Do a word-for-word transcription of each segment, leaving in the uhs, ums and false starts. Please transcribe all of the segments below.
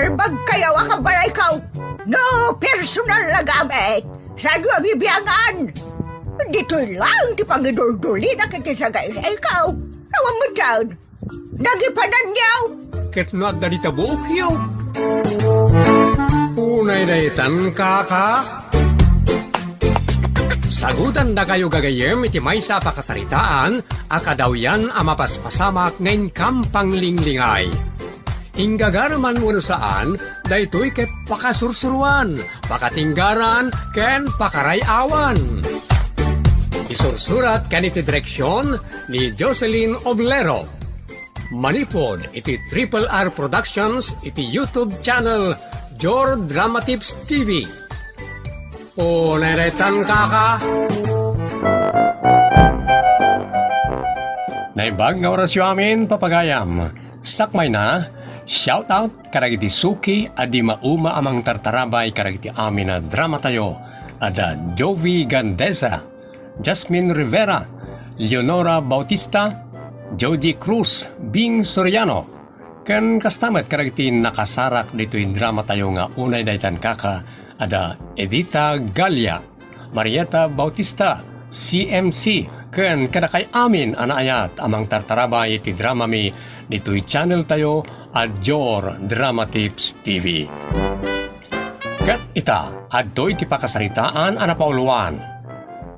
Naimbag kayo a kabalayko. No personal a gamit, saanyo a bibiangan. Ditoy laeng ti pangiduldulina iti sagayrayko. Awan metten. Nagipananyo. Ket no adda dita buokyo. Unay daytan, kaka. Sagutandakayo gagayyem iti maysa a pakasaritaan a kadawyan a mapaspasamak nga inkam panglinglingay. Inggagareman wenno saan, daytoy ket pakasursuroan, pakatinggaran, ken pakaray-awan. Isursurat ken iti direksion ni Jocelyn Oblero. Manipud iti Triple R Productions iti YouTube channel Jor Drama Tips T V. O, naimbag nga orasyo amin, papagayam. Sakmayna, shout out kadagiti suki a di mauma a mangtartarabay kadagiti amin a dramatayo, a da Jovi Gandesa, Jasmine Rivera, Leonora Bautista, Joji Cruz, Bing Soriano, ken kasta met kadagiti nakasarak ditoy dramatayo nga unay daytan, kaka, a da Edita Galia, Marieta Bautista, C M C, ken kadakay amin a naayat a mangtartarabay iti dramami ditoy channeltayo a Jor Drama Tips T V. Ket ita, adtoy ti pakasaritaan a napauluan.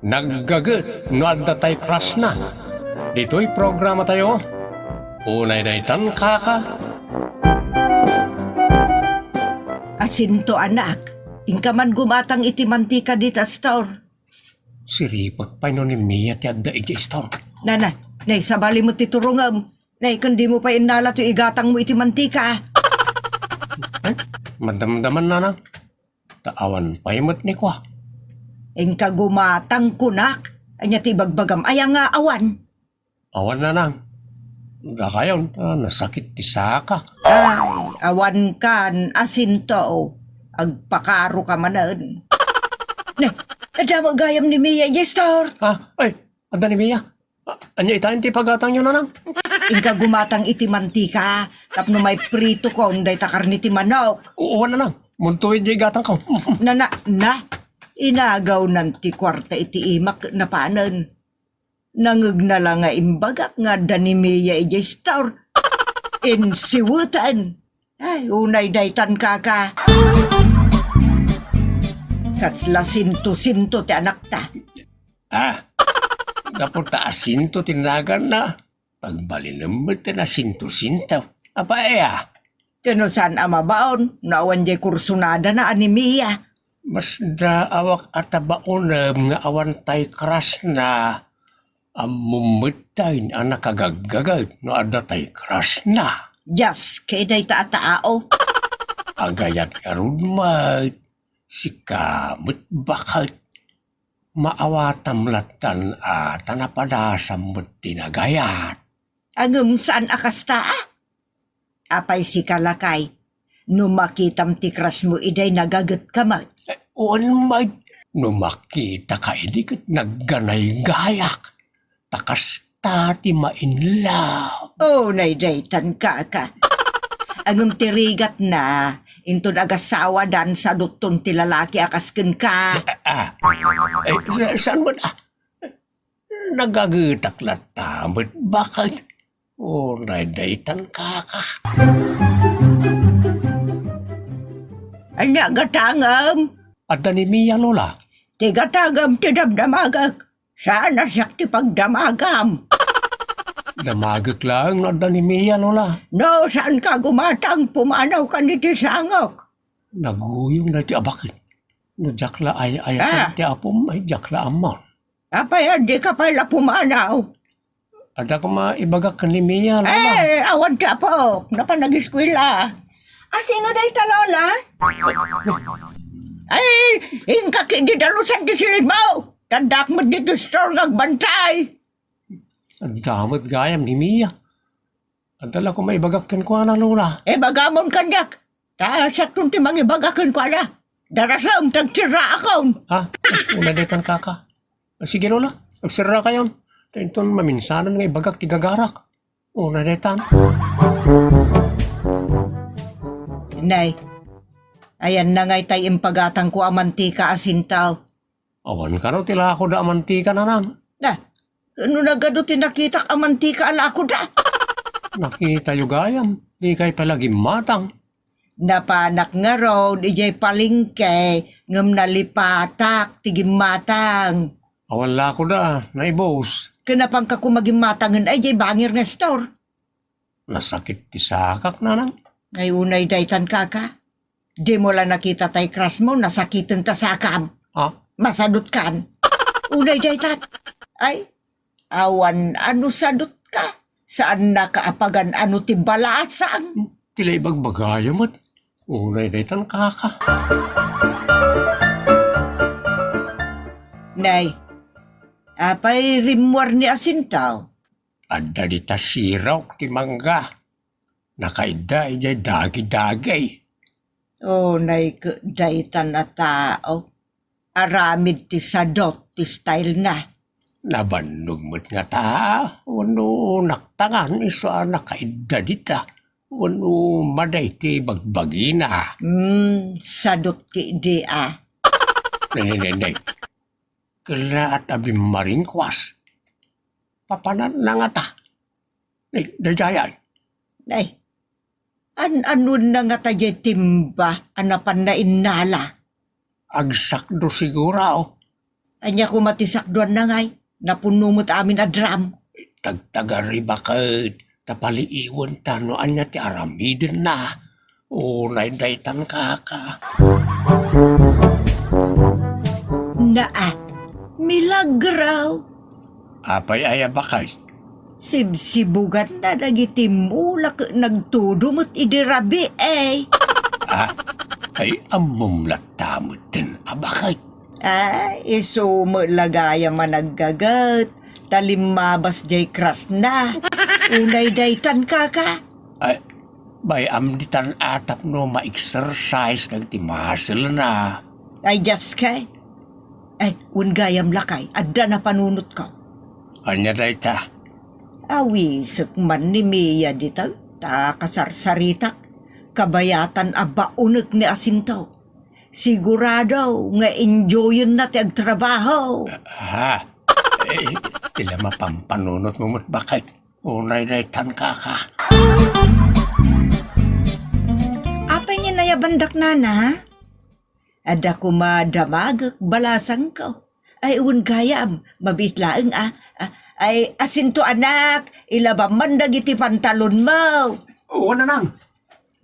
Naggaget no adda tay crushna. Ditoy programatayo, unay daytan, kaka. Asinto, anak, inka man gumatang iti mantika dita store. Siripek pay no ni Mia ti adda iti store. Nana, nay, sabali met ti turongem. Nay, ken dimo pay innala ti igatangmo iti mantika. Ay, madamdaman, nanang. Ta awan pay met ni kua. Inka gumatang, kunak. Ania ti ibagbagam aya nga awan? Awan, nanang. Dakayon, ta nasakit ti sakak. Ay, awan kan, asinto. Agpakaroka manen. Ne, adda met gayam ni Mia idiay store. Ha? Ay, adda ni Mia? A-, ania ita ti pagatangyo, nanang? Inka gumatang iti mantika, tapno maipritokon dayta karne ti manok. Oo, nanang. Munto idiay gatangko. Nana, na. Inagawnan ti kuarta iti imak napanen. Nangegna la nga imbagak nga adda ni Mia idiay store. Insiweten. Ay, unay daytan, kaka. Kasla sinto-sinto ti anakta. Ah, gapu ta asinto ti naganna. Pagbalinem met ti nasinto-sinto. Apay aya? Ken no saan a mabaon, no awan diay kursunadana a ni Mia. Masdaawak a tabaonem nga awan tay crushna. Ammom met tay a nakagaggaget no adda tay crushna. Dios, ket dayta a tao. Agayat ngarud met, sika met baket. Maawatam lattan a ta napadasam met ti nagayat. Ngem saan a kasta, a? Apay sika, lakay? No makitam ti crushmo idiay, nagagetka met. Eh, wen met. No makitaka idi ket nagganaygayak. Ta kasta ti ma-in love. Oh, unay daytan, kaka. Ngem ti rigatna, inton agasawadan, sadutton ti lalaki a kas kenka. Ah, ah. Eh, sa-, saan man, ah? Nagagetak latta met baket. Oh, unay daytan, kaka. Ania gatangem? Adda ni Mia, Lola. Ti gatangem ti damdamagek. Saan a siak ti pagdamagam. Damagek laeng no adda ni Mia, Lola. No, saanka gumatang, pumanawkan iti sangok. Naguyongna ti abaket. No diak la ay-ayaten ti apom, ay diak la ammo. Apay a dika pay la pumanaw? Adda koma ibagak ken ni Mia, Lola. Eh, awan ti apok. Napan nag-eskuela. A, sino dayta, Lola? Ay, inka ketdi dalusan ti silidmo. Ta addaak met ditoy store nga agbantay. Adda met gayam ni Mia. Adda la koma ibagak kenkuana, Lola. Ibagamon kaniak. Ta siakton ti mangibaga kenkuana. Darasem, ta agserraakon. Ha? Unay daytan, kaka. Sige, Lola. Agserrakayon. Ta inton maminsanan nga ibagak ti gagarak. Unay daytan. Nay, ayanna ngay tay impagatangko a mantika a sintaw. Awan kano ti lakoda a mantika, nanang? Na, no nagadu ti nakitak a mantika a lakoda? Nakitayo gayam, dikay pay la gimmatang. Napanak ngarud idiay palengke, ngem nalipatak ti gimmatang. Awan lakoda, naibus. Ken napanka koma gimmatangen ay diay bangir nga store. Nasakit ti sakak, nanang. Ay, unay daytan, kaka. Dimo la nakita tay crush mo, nasakiten ta sakam. Ha? Masadutkan. Unay daytan. Ay, awan ano sadutka. Saannaka a pagan-ano ti balasang. Ti la ibagbagayam met. Unay daytan, kaka. Nay, apay rimmuar ni Asintaw? Adda dita sirok ti mangga. Nakaidda idiay dagidagi. Unay ket daytan a tao. Aramid ti sadot ti style na. Nabannog met ngata, wenno naktangan isu a nakaidda dita, wenno madi ti bagbagina. Hmm, sadot ti idi a. Nay, nay, nay, nay. Kellaat a bimmaringkuas. Papananna ngata. Nay, daydiay. Nay, an-anonna ngata diay timba a napanna innala? Agsakdo siguro. Ania koma ti sakduanna ngay? Napunno met amin a drum. Tagtagari baket, ta paliiwenta no ania ti aramidenna. Unay daytan, kaka. Naa, milagro. Apay aya, baket? Sibsibuganna dagiti mula ket nagtudo met idi rabii, eh. Ah, ay, ammom latta metten a baket? Ay, isu met la gayam a naggaget, ta limmabas diay krasna. Unay daytan, kaka. Ay, bay-am ditan a tapno ma-exercise dagiti muscle-na. Ay, just kay. Ay, wen gayam lakay, adda napanunotko. Ania dayta? Awisek man ni Mia dita, ta kasarsaritak, kabayatan a baonek ni Asinto. Sigurado nga enjoyenna ti agtrabaho. Ha? Eh, ti la mapampanunotmo met, baket. Unay daytan, kaka. Apay nga nayabandak, nana? Adda koma damagek, balasangko. Ay, wen gayam, mabiit laeng a. A, ay, Asinto, anak, ilabam man dagiti pantalonmo. Wen, nanang.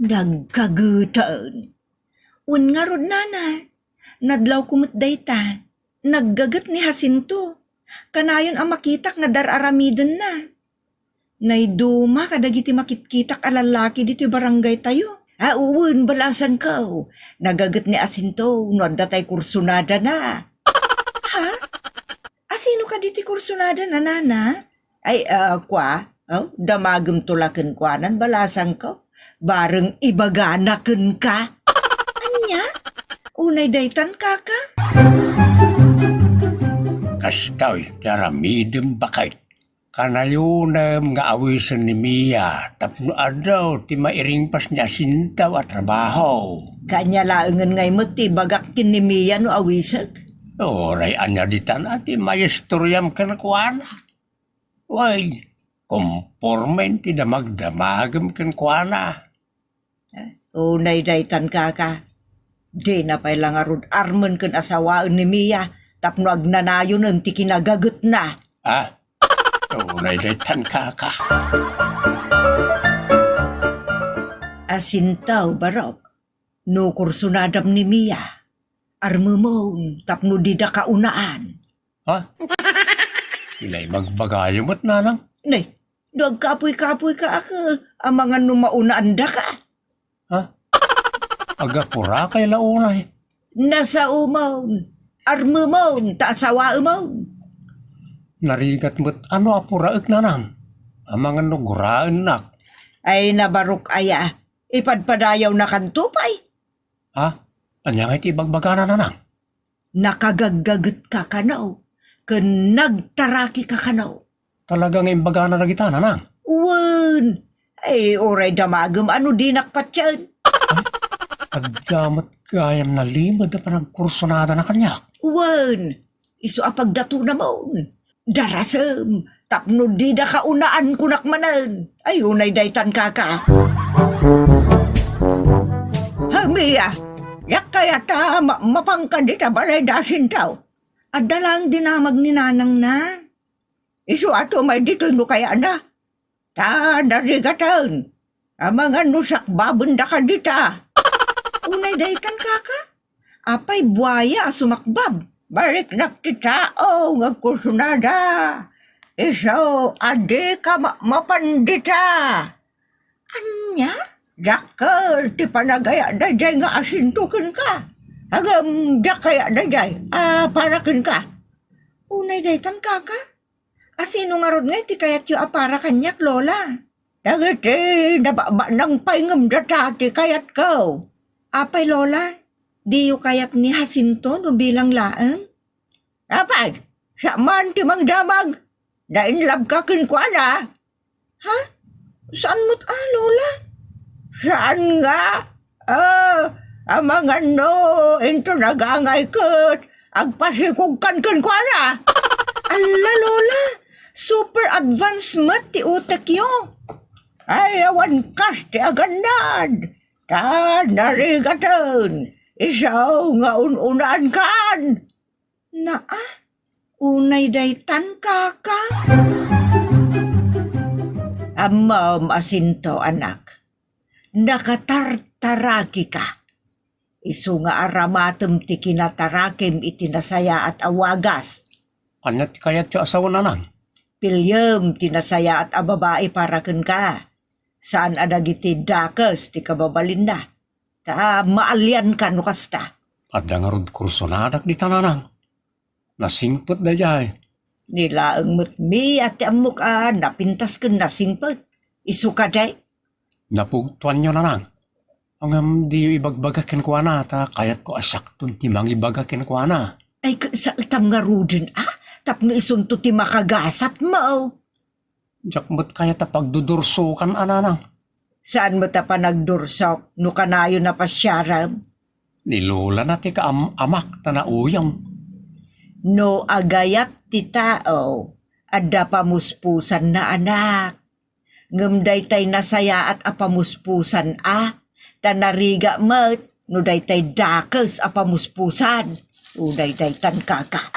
Nagkageten. Wen ngarud, nana. Nadlawko met dayta. Naggaget ni Jacinto. Kanayon a makitak nga dar-aramidenna. Naiduma kadagiti makitkitak a lallaki ditoy barangaytayo. A, wen, balasangko. Nagaget ni Jacinto no adda tay kursunadana. Ha? Asino kadi ti kursunadana, nana? Ay, a, kua, o, damagemto la kenkuanan, balasangko. Bareng ibagana kenka. Ania? Unay daytan, kaka? Kastoy ti aramidem, baket. Kanayonem nga awisen ni Mia tapno adu ti mairingpas ni Asinto a trabaho. Kaanya laengen ngay met ti ibagak ken ni Mia no awisek? Uray ania ditan a ti maistoriam kenkuana. Wen, kompormen ti damagdamagem kenkuana. Unay daytan, kaka. Dina pay la ngarud armen ken asawaen ni Mia tapno agnanayonen ti kinagagetna. Ah, unay daytan, kaka. Asinto, barok, no kursunadam ni Mia, armemon tapno dida kaunaan. Ha? Ti la ibagbagayo met, nanang? Ne, no agkapuy-kapuyka, ket amangan no maunaandaka. Ha? Agapurakay la unay? Nasaomon, armemon, ta asawaemon. Narigat met a no apuraek, nanang. Amangan no guraennak. Ay, nabarok aya, ipadpadayawnakanto pay. Ha? Ania ngay ti ibagbagana, nanang? Nakagaggagetka kano, ken nagtarakika kano. Talaga nga imbagana dagita, nanang? Wen! Ay, uray damagem a no dinak patien. Ay, Adda met gayam nalimed a panagkursunadana kaniak. Wen, isu a pagdatonamon. Darasem, tapno dida kaunaan kunak manen. Ay, unay daytan, kaka. Hamiya, yak kayat a ma-, mapanka dita balay da Asinto. Adda laeng dinamag ni nanangna. Isu ato may ditoy no kayatna. Ta narigaten. Amangan no sakbabendaka dita. Unay daytan, kaka? Apay buaya a sumakbab? Bariknak ti tao nga agkursunada. Isu a dika ma-, mapan dita. Ania? Dakkel ti panagayat daydiay nga Asinto kenka. Ngem diak kayat daydiay a para kenka. Unay daytan, kaka? A sino ngarud ngay ti kayatyo a para kaniak, Lola? Dagiti nababanang pay ngem data ti kayatko. Apay, Lola, diyo kayat ni Jacinto no bilang laeng? Apay, siak man ti mangdamag. Nainlabka kenkuana. Ha? Saan met a, Lola? Saan nga? Ah, amangan no, into nagangay ket agpasikogkan kenkuana. Alla, Lola! Super advance met ti utekyo. Ay, awan kas ti agannad. Ta narigaten, isu nga un-unaankan. Naa, unay daytan, kaka. Ammom, Jacinto, anak. Nakatartarakika. Isu nga aramatem ti kinatarakim iti nasayaat a wagas. Ania ti kayatyo a sao, nanang? Piliem ti nasayaat a babai para kenka. Saan a dagiti dakes ti kababalinna. Ta maalianka no kasta. Adda ngarud kursonadak dita, nanang. Nasingpet daydiay. Ni laeng met Mia ti ammok a napintas ken nasingpet. Isu kadi? Napugtoanyo, nanang. Ngem diyo ibagbaga kenkuana ta kayatko a siakton ti mangibaga kenkuana. Ay, kasaetam ngaruden a? Tapno isunto ti makagasatmo. Diak met kayat a pagdudursokan a, nanang. Saan met a panagdursok no kanayon a pasiarem? Ni Lola na ti kaam-amak ta nauyong. No agayat ti tao, adda pamuspusanna, anak. Ngem daytay nasayaat a pamuspusan a, ta narigat met no daytay dakes a pamuspusan. Unay daytan, kaka.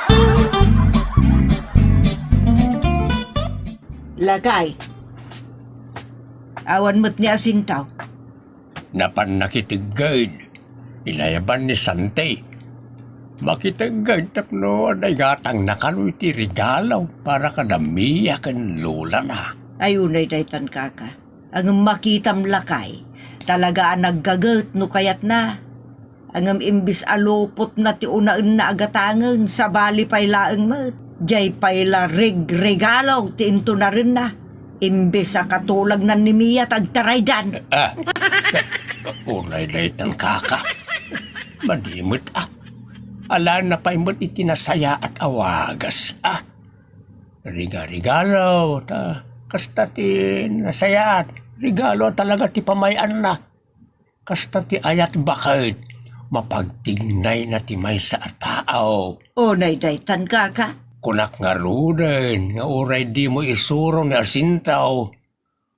Lakay. Awan met ni Jacinto. Napan nakitegged. Inayaban ni Santi. Makitegged tapno adda igatangna kano iti regalo para kada Mia ken lolana. Ay, unay daytan, kaka. Ngem makitam, lakay, talaga a naggaget no kayatna. Ngem imbes a lupotna ti unaenna a gatangen, sabali pay laeng met. Diay pay la regregalo ti intunarenna. Imbes a katulagnan ni Mia ta agtaraydan. Ah, unay daytan, kaka. Madi met, ah. Alaenna pay met iti nasayaat a wagas, ah. Riga-regalo, ta kasta ti nasayaat. Regalo talaga ti pamay-anna. Kasta ti ayat baket, mapagtignayna ti maysa a tao. Unay daytan, kaka. Kunak ngaruden nga uray dimo isuro ni Jacinto,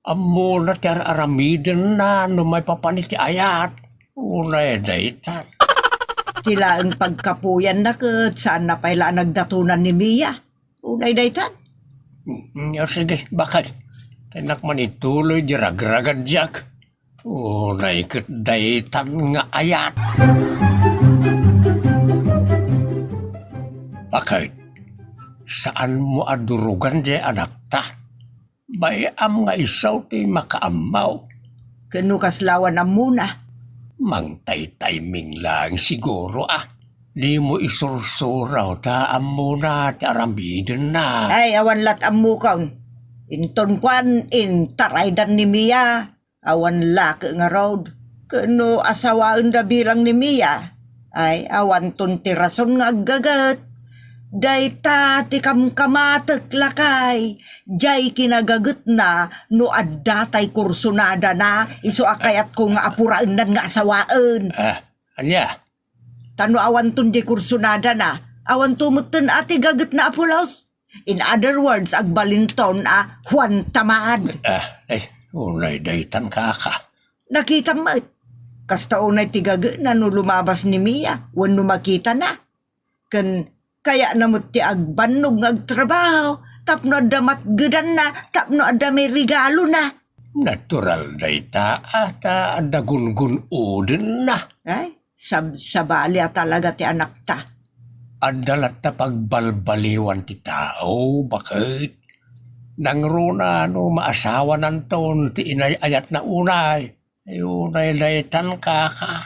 ammona ti ar-aramidenna no maipapan iti ayat. Unay daytan. Ti laeng pagkapuyanna ket saanna pay la a nagdatonan ni Mia. Unay daytan. Mm, o sige, baket. Tennak man ituloy di ragragadiak. Unay ket daytan nga ayat. Baket, saanmo a durugan diay anakta. Bay-am nga isu ti makaammo. Ken no kasla awan ammona? Mangtaytayming laeng siguro a. Dimo isursuro ta ammona ti aramidenna. Ay, awan lat ammokon. Inton kuan, intaraydan ni Mia. Awan laki ngarud. Ken no asawaenda bilang ni Mia, ay, awanton ti rason nga aggaget. Dayta ti kamkamatek, lakay. Jay kinagagetna no adda tay kursunadana, isu a kayatko nga apuraennan nga asawaen. Ah, ania? Ta no awanton jay kursunadana, awanto metten a ti gagetna a pulos. In other words, agbalinton a Juan Tamad. Ah, ay, unay daytan, kaka. Nakitam met. Kasta unay ti gagetna no lumabas ni Mia wenno makitana. Ken kayatna met ti agbannog nga agtrabaho tapno adda matgedanna, tapno adda mairegalona. Natural dayta, a, ta adda gungun-odenna. Ay, sab-, sabali a talaga ti anakta. Adda latta pagbalbaliwan ti tao, baket. Nangruna no maasawananton ti inay-ayatna unay. Ay, unay daytan, kaka.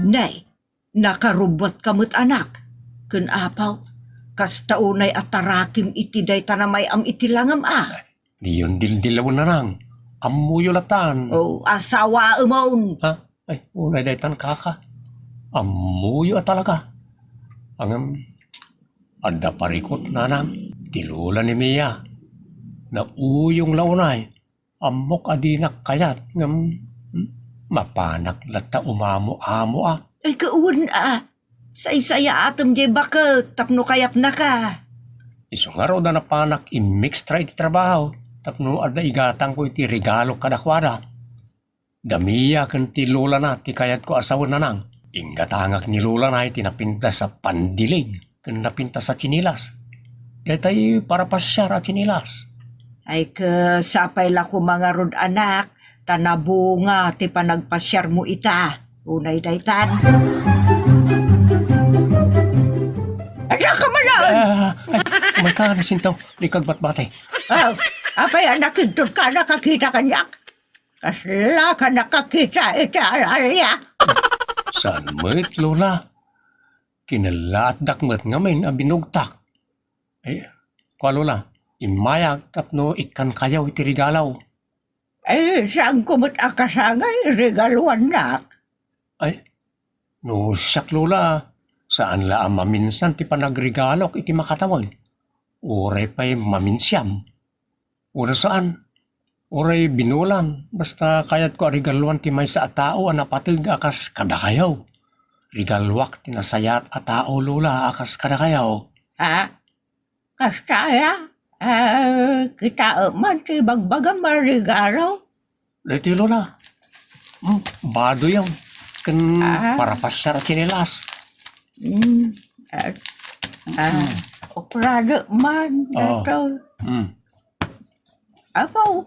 Nay, nakarubbuatka met, anak. Ken apaw, kasta unay a tarakim iti dayta namay-am iti langam a. Diyon dildilawen, nanang. Ammoyo latan. Oh, asawaemon. Ha? Ay, unay daytan, kaka. Ammoyo a talaga. Ngem, adda parikut, nanang. Ti lola ni Mia. Nauyong la unay. Ammok a dinak kayat, ngem, hmm, mapanak latta umamo-amo a. Ay, kawan a. Saysayaatem jay baket tapno kayatnaka. Isu ngarud a napanak immikstra iti trabaho tapno adda igatangko iti regalo kadakuada. Da Mia ken ti lolana ti kayatko a sawen, nanang. Inggatangak ni lolana iti napintas a pandiling ken napintas a tsinelas. Daytay para pasiar a tsinelas. Ay, ket sapay la koma ngarud, anak, ta nabunga ti panagpasiarmo ita. Unay daytan. Ania ka manen? Ah, ay, umayka, Jacinto. Dika agbatbati. Oh, apay a nakigtot ka, nakakita kaniak? Kasla ka nakakita iti al-alia? Saan met, Lola? Kinallaatdak met ngamin a binugtak. Eh, kua, Lola, immayak tapno ikkankayo iti regalo. Eh, saanko met a kasangay regaluannak? Ay, no siak, Lola, saan la a maminsan ti panagregalok iti makatawen. Uray pay maminsiam. Uray saan. Uray binolan. Basta kayatko a regaluan ti maysa a tao a napateg a kas kadakayo. Regaluak ti nasayaat a tao, Lola, a kas kadakayo. Ha? Kasta aya? Eh, kitaem man ti ibagbagam a regalo? Daytoy, Lola. Hmm, badoyem. Ken Ah. para pasiar a tsinelas. Hmm. Ah, ah, ukrado man, Oo. Dato. Hmm. Apo,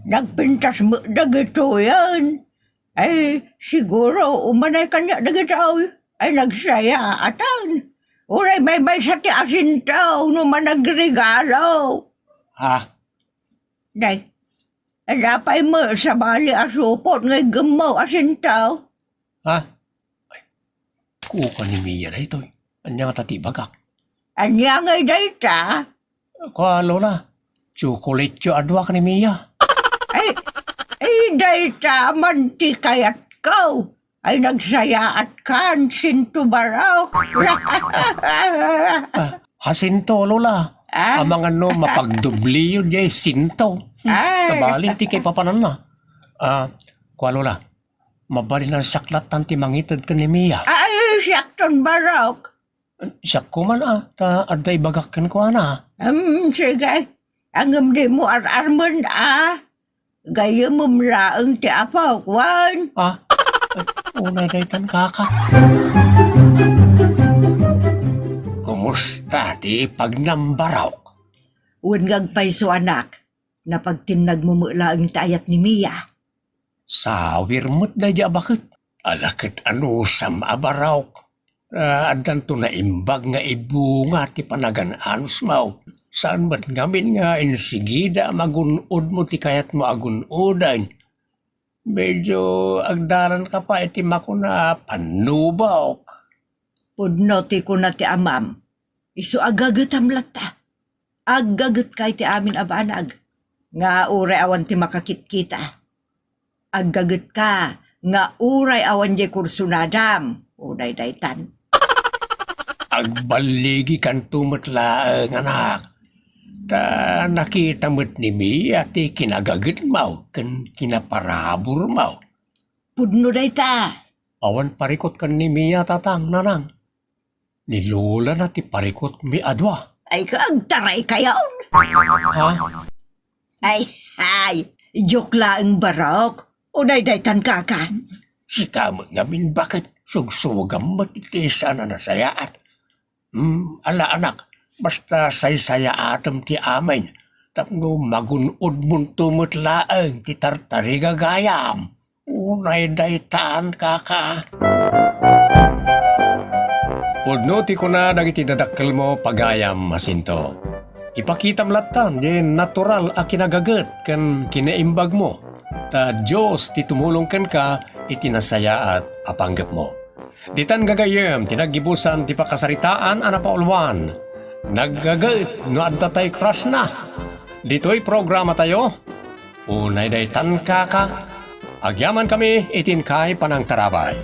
nagpintas met dagitoyen. Ay, siguro, umanay kaniak dagitoy. Ay, nagsayaatan. Uray maymaysa ti asinto no managregalo. Ha? Day, adda pay met sabali a supot nga iggemmo asinto? Ha? Ay, kuka ni Mia daytoy. Ania ngata ti ibagak? Ania ngay dayta? Kua, Lola, tsokoletyo a dua ken ni Mia. Ay, ay, dayta man ti kayatko. Ay, nagsayaat kan, sinto barok. Ah, Jacinto, Lola. Ah? Amangan no mapagdobliyo jay sinto. Ay. Sabali ti kaipapananna. Ah, kua, Lola, mabalin a siak lattan ti mangited ken ni Mia. Ay, siakton barok. Siak koma, a, ta adda ibagak kenkuana. Hmm, sige. Ngem dimo ar-armen, a. Gayyemem laeng ti apok, wen? Ah, ay, unay daytan, kaka. Kumusta ti pagnam, barok? Wen nga agpayso, anak. Napagtinnagmo met laeng ti ayat ni Mia. Sawir met daydi a baket. Ala ket anusam a barok. Ah, addanto naimbag nga ibunga ti panagan-anusmo. Saan met ngamin nga insigida a magun-odmo ti kayatmo a gun-oden. Medyo agdalanka pay iti makuna a pannubok. Pudno ti kuna ti amam. Isu a gagetam latta. Aggagetka iti amin a banag, nga uray awan ti makakitkita. Aggagetka nga uray awan diay kursunadam, unay daytan. Agballigikanto met laeng, anak. Ta nakita met ni Mia ti kinagagetmo ken kinaparaburmo. Pudno dayta. Awan parikutkan ni Mia, tatang, nanang. Ni lolana ti parikutmi a dua. Ay, agtaraykayon. Ha? Ay, ay, joke laeng, barok. Unay daytan, kaka. Sika met ngamin, baket sugsugam met iti saan a nasayaat. Hmm, ala, anak, basta saysayaatem ti amin, tapno magun-odmonto met laeng ti tartarigagayam. Unay daytan, kaka. Pudno ti kuna dagiti dadakkelmo, pagayam, Jacinto. Ipakitam lattan di natural a kinagaget ken kinaimbagmo, ta Dios ti tumulong kenka iti nasayaat a panggepmo. Ditan gagayyem ti naggibusan ti pakasaritaan a napauluan. Naggaget no adda tay crush na. Ditoy programatayo, unay daytan, kaka. Agyaman kami iti inkay panangtarabay.